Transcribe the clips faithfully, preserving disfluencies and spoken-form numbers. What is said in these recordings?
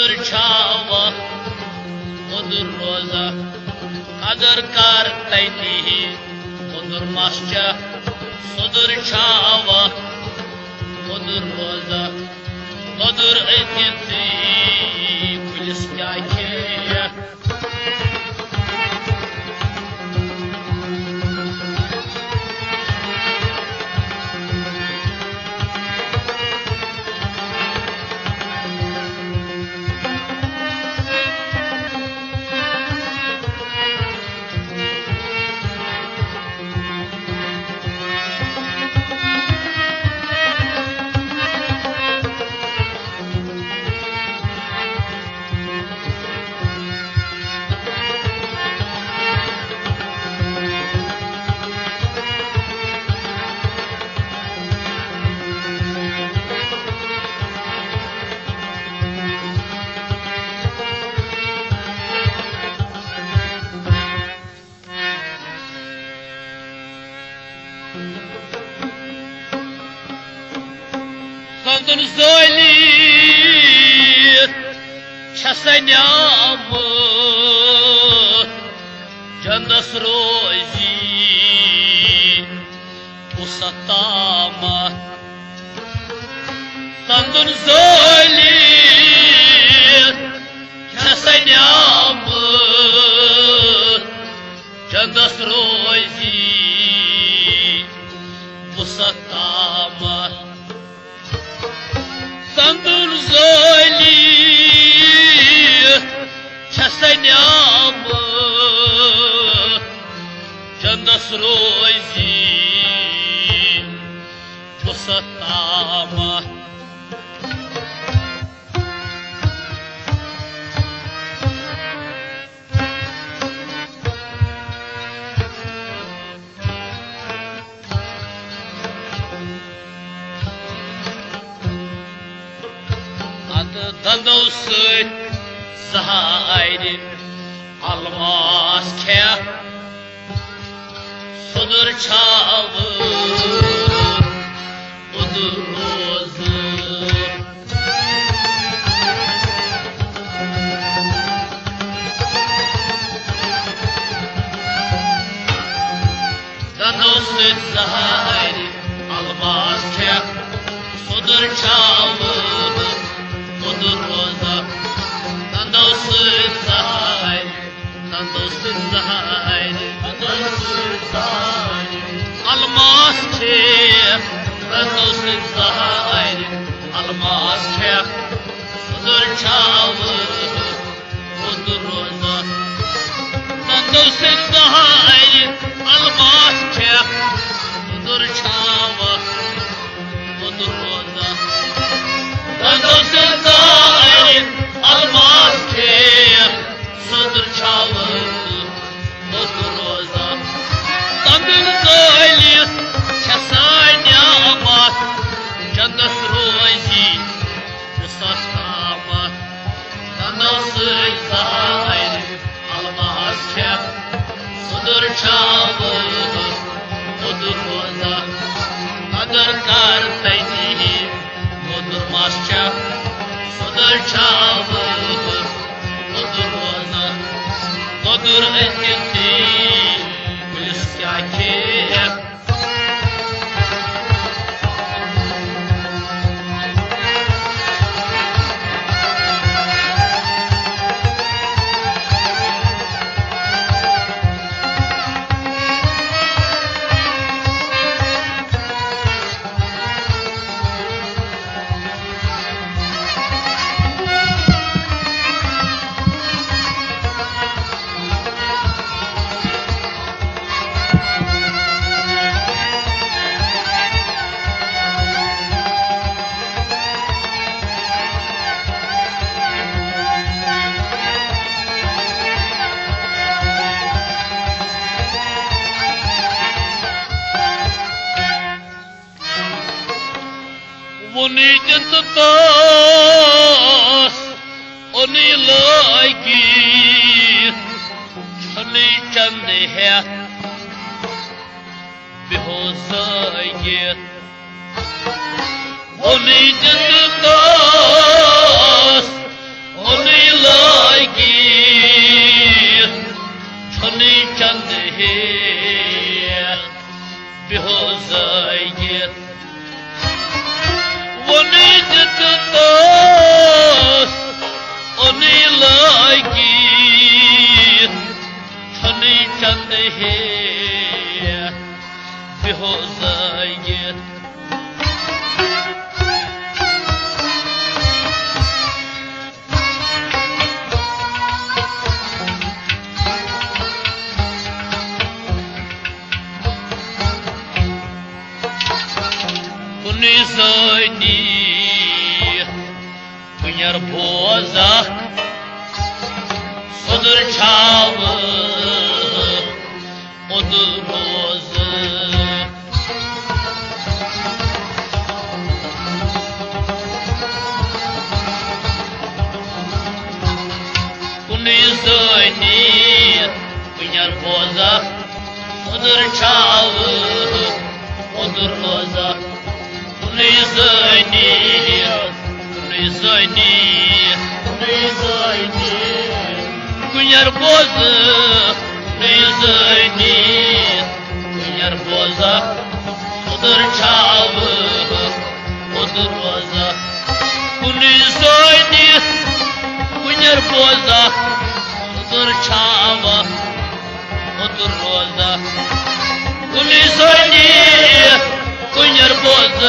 سُدُر چھاوا، مُدُر روزا، قدر کر تٔتی۔ مُدُر مَس چھا، سُدُر چھاوا، مُدُر روزا، مُدُر أتِتھٕے کُلِس کیٛاہ کھیٚیہِ۔ سندن زٲلی چھسا نیامٕژ جندس روزی وُسعت تامتھ۔ سندن زٲلی چھسا نیامٕژ جندس روزی وُسعت تامتھ۔ سندن زٲلی چھسا نیامٕژ جندس روزی وُسعت تامتھ۔ اتھ دندو سۭتۍ زہرِ الماس کھیٚکھ، سُدُر چھاوٕ، مُدُر روزٕ۔ دندو سۭتۍ زہرِ الماس کھیٚکھ، سُدُر چھاوٕ، مُدُر روزٕ۔ دندو سۭتۍ زہرِ، دندو سۭتۍ زہرِ، دندو سۭتۍ زہرِ الماس کھیٚکھ، دندو سۭتۍ زہرِ الماس کھیٚکھ، سُدُر چھاوٕ، مُدُر روزٕ۔ دندو سۭتۍ زہرِ الماس کھیٚکھ، سُدُر چھاوٕ، مُدُر روزٕ۔ دندو سۭتۍ زہرِ الماس کھیٚکھ، سُدُر چھاوٕ، مُدُر روزٕ۔ دندن زٲلِس چھسا نیامٕژ جندس روزی وُسعت تامتھ۔ دندو سۭتۍ زہرِ الماس کھیٚکھ، سُدُر چھاوٕ، مُدُر روزٕ۔ قدر کر تٔتی، مُدُر مَس چھا، سُدُر چھاوٕ، مُدُر روزٕ۔ مُدُر أتِتھٕے کُلِس کیٛاہ کھیٚکھ؟ وُنی دِتہٕ تس اوٚنُے لٲگِتھ، چھُنُے چندٕ ہٮ۪تھ بیہوش زٲگِتھ۔ وُنی دِتہٕ تس، وُنی زٲنی کُنٮ۪ر بوزکھ سوٚدُر چھاوٕ، اوٚدُر روزٕ۔ کُنُے زٲنی کُنٮ۪ر بوزکھ سوٚدُر چھاوٕ، اوٚدُر روزکھ۔ کُنُے زٲنی، کُنُے زٲنی، کُنُے زٲنی۔ کُنٮ۪ر بوزٕ، کُنُے زٲنی، کُنٮ۪ر بوزکھ سوٚدُر چھاوٕ، اوٚدُر روزکھ۔ کُنُے زٲنی، کُنٮ۪ر بوزکھ سوٚدُر چھاوٕ، اوٚدُر روزکھ۔ کُنُے زٲنی، کُنٮ۪ر بوزکھ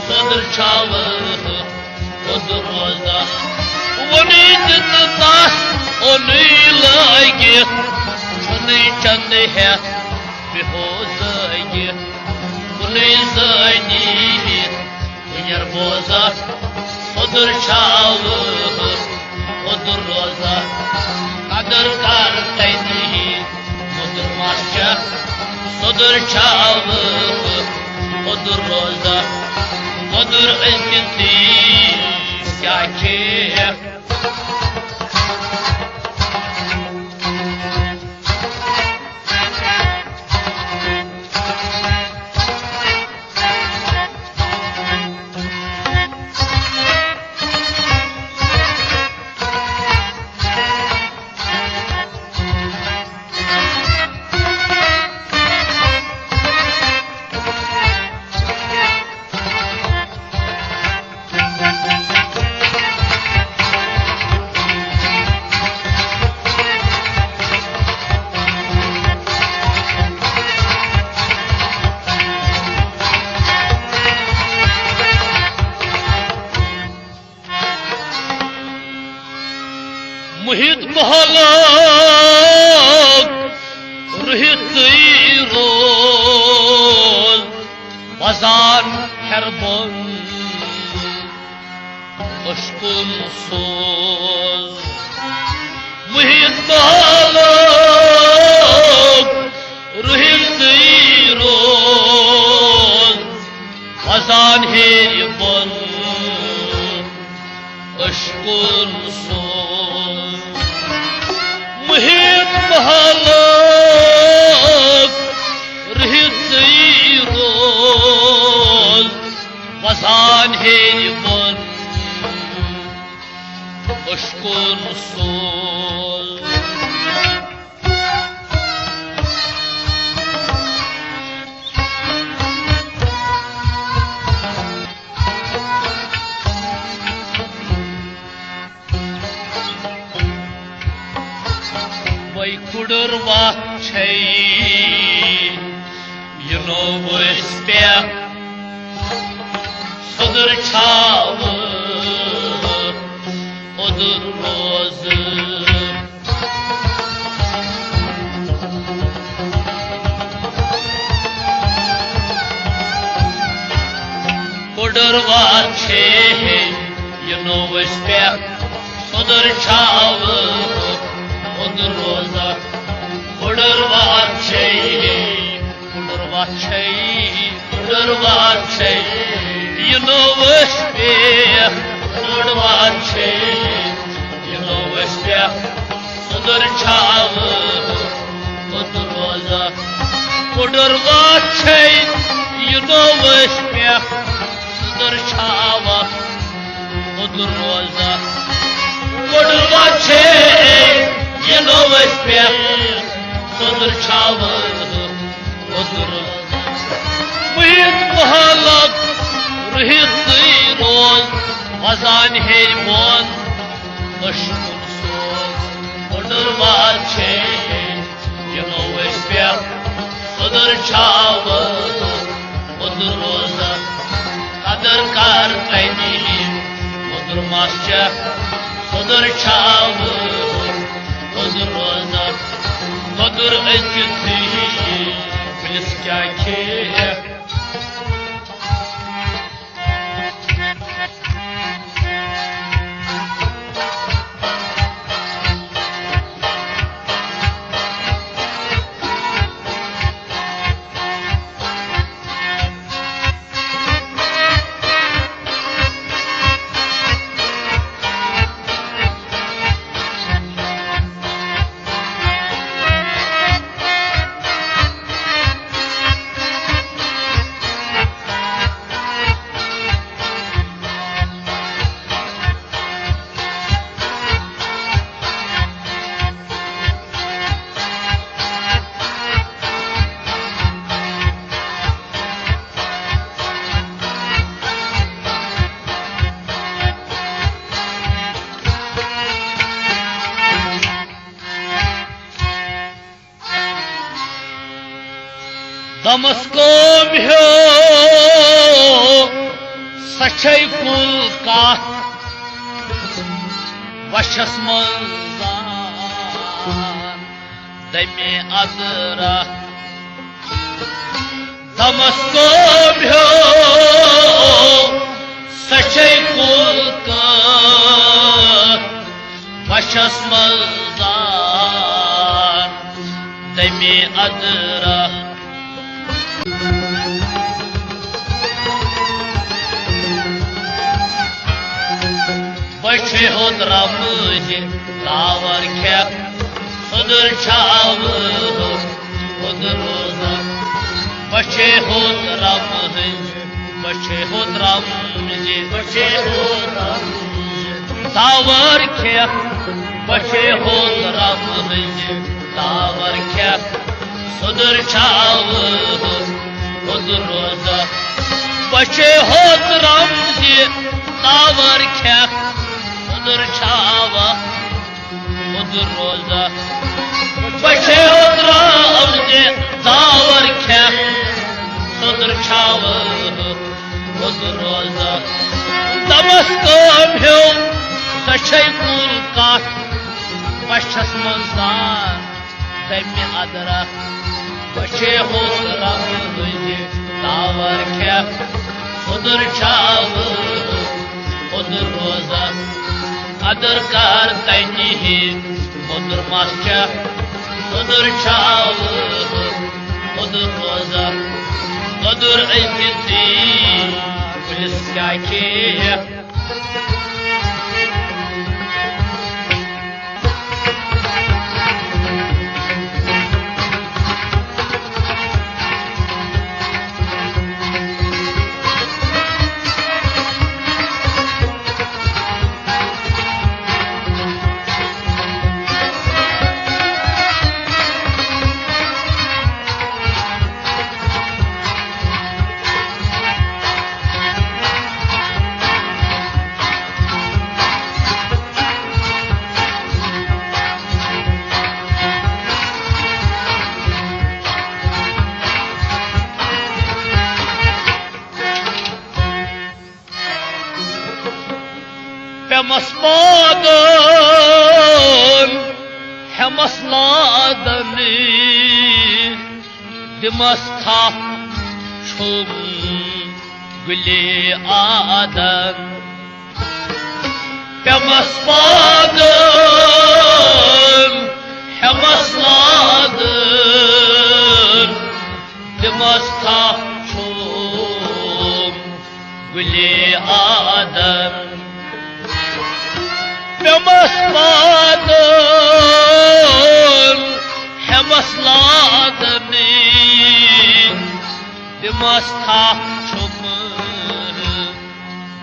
سوٚدُر چھاوٕ، اوٚدُر روزکھ۔ ووٚنُے دِژٕ تس، اوٚنُے لٲگِتھ، ژھُنُے چندٕ ہٮ۪تھ، بیہوش زٲگِتھ۔ کُنُے زٲنی، کُنٮ۪ر بوزکھ سوٚدُر چھاوٕ، اوٚدُر روزکھ۔ قدر کر تٔمی، موٚدُر مَس چھَکھ سوٚدُر چھاوٕ، اوٚدُر روزکھ۔ موٚدُر أزکہِ ژیٖرۍ کیٛاہ کھیٚیَکھ؟ محیط محلک رُہِتٕے روز وزان ہیرٕ بۄن اشکُن سوز۔ محیط محلک رُہِتٕے روز وزان ہیرِ بۄن اشکُن سوز۔ محیط محلک رُہِتٕے روز وزان ہیرِ بۄن اشکُن سوز۔ وَے کُڑُر وَتھ چھے یِنو أسۍ پٮ۪ٹھ سوٚدُر چھاوٕ اوٚدُر روزٕ۔ کُڑُر وَتھ چھے یِنو أسۍ پٮ۪ٹھ سوٚدُر چھاوٕ اوٚدُر روزٕ۔ کُڑُر وَتھ چھے، کُڑُر وَتھ چھے، کُڑُر وَتھ چھے یِنو أسۍ پٮ۪ٹھ، کُڑُر وَتھ چھے یِنو أسۍ پٮ۪ٹھ سوٚدُر چھاوٕ اوٚدُر روزٕ۔ کُڑُر وَتھ چھے یِنو أسۍ پٮ۪ٹھ سوٚدُر چھاوٕ اوٚدُر روزٕ۔ کُڑُر وَتھ چھے یِنو أسۍ پٮ۪ٹھ سوٚدُر چھاوٕ اوٚدُر روزٕ۔ محیط محلک رُہِتٕے روز وزان ہیرِ بۄن اشکُن سوز۔ کُڑُر وَتھ چھے یِنو أسۍ پٮ۪ٹھ سوٚدُر چھاوٕ اوٚدُر روزٕ۔ قدر کر تٔمی، موٚدُر مَس چھَکھ سوٚدُر چھاوٕ اوٚدُر روزٕ۔ موٚدُر أزکہِ ژیٖرۍ پُلِس کیٛاہ کھیٚیَکھ؟ دمس کٲم ہیو، سۄ چھے کُل کتھ، وچھس منٛز زان دمے ادرکھ۔ دمس کٲم ہیو، سۄ چھے کُل کتھ، وچھس منٛز زان دمے ادرکھ۔ بچھے ہوت رمزِ تاور کھیٚتھ، سُدُر چھاوٕ ہوت روزان۔ بچھے ہوت رمزِ، بچھے ہوت رمزِ، بچھے ہوت رمزِ تاور کھیٚتھ، بچھے ہوت رمزِ تاور کھیٚتھ، سُدُر چھاوٕ ہوت روزان۔ بچھے ہوت رمزِ تاور کھیٚتھ، سُدُر چھاوٕ ہوت روزان۔ بچھے ہوت رمزِ تاور کھیٚتھ، سُدُر چھاوٕ ہوت روزان۔ دمس کٲم ہیو، سۄ چھے کُل کتھ، وچھس منٛز زان دمہِ ادرکھ۔ بچھے ہوت رمزِ تاور کھیٚتھ، سُدُر چھاوٕ ہوت روزان۔ ادر کر تنہِ ہی مُدُر مس چکھ، سُدُر چھاوٕ ہوت روزان۔ مُدُر أکِس دی پُلِس کیٛاہ کھیٚیہِ؟ پیمس پادن، ہیمس لادن، دِمس تھپھ چھوٚم گُلے آدم۔ پیمس پادن، ہیمس لادن، دِمس تھپھ چھوٚم گُلے آدم۔ پیمس پادن، ہیمس لادن، دِمس تھپھ چھوٚم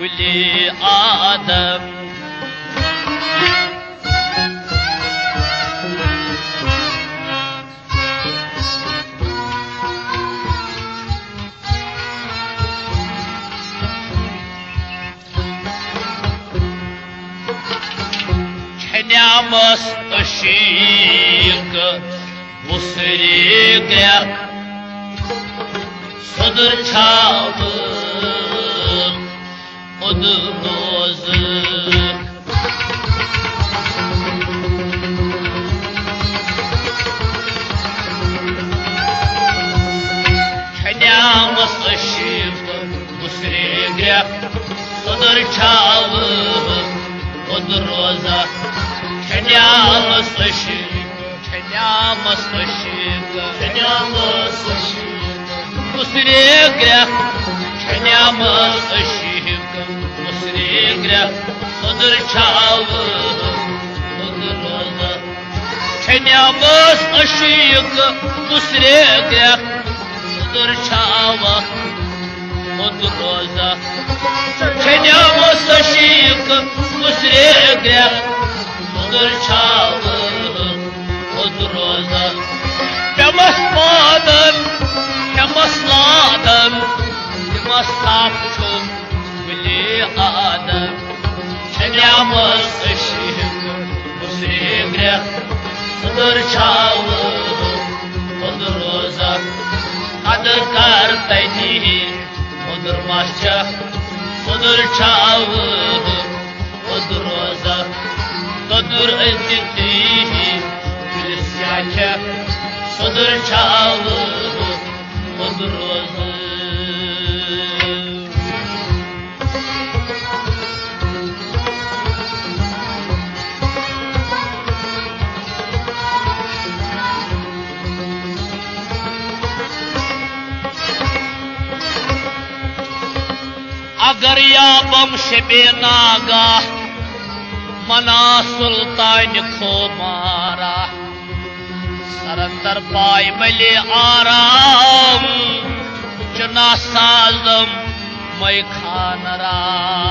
گُلے آدم۔ چھنیامس عشیق وُسرِ گرٛکھ، سُدُر چھاوٕ خود روزٕ۔ چھنیامس عشیق وُسرِ گرٛکھ، سُدُر چھاوٕ خود روزٕ۔ چھنیامس عشیق، چھنیامس عشیق، چھنیامس عشیق۔ وُسرِ گرٛکھ، چھنیامس عشیق وُسرِ گرٛکھ، سُدُر چھاوٕ خود روزٕ۔ چھنیامس عشیق وُسرِ گرٛکھ، سُدُر چھاوٕ خود روزٕ۔ چھنیامس عشیق وُسرِ گرٛکھ، سُدُر چھاوٕ خود روزٕ۔ پیمس پادن، ہیمس لادن، دِمس تھپھ چھوٚم گُلے آدم۔ چھنیامس عشیق وُسرِ گرٛکھ، سُدُر چھاوٕ خود روزٕ۔ قدر کر تنی، مُدُر ما چھا، سُدُر چھا، مُدُر روزا، تُدُر أژِتھ تُہی، پُلِس کیٛاہ چھا، سُدُر چھا، مُدُر روزا۔ اگر یابم شبے ناگاہ منا سلطان خومارا، سرندر پائے ملے آرام، چنا سازم مے خان را۔